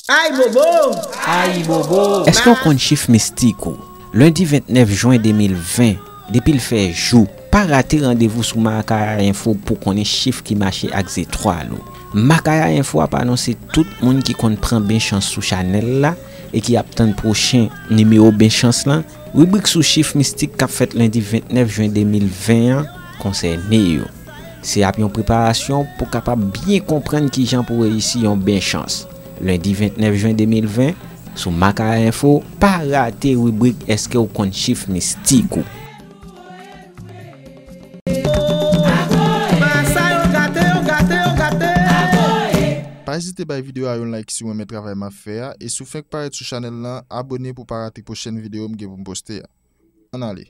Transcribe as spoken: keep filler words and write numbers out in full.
Ayibobo! Ayibobo! Èske w konn chif mistik ou? Lendi ventnèf jen de mil ven, depi l fè jou, pa rate randevou sou Makaya Enfo pou konnen chif ki mache ak zetwal ou. Makaya Enfo ap anonse tout moun ki konn pran benchans sou chanèl la e ki ap tann pwochen nimewo benchans lan. Ribrik sou chif mistik k ap fèt lendi ventnèf jen de mil ven an konsène yo. Se ap yon preparasyon pou kapab byen konprann kijan pou reyisi yon benchans. Lendi ventnèf jen de mil ven, sou Makaya Enfo, pa rate ribrik Èske w konn chif mistik ou? Pa ezite bay videyo a yon like si w renmen travay m ap fè a, e si w fenk parèt sou chanèl lan, abone pou w pa rate pwochèn videyo m gen pou m poste a. Ann ale.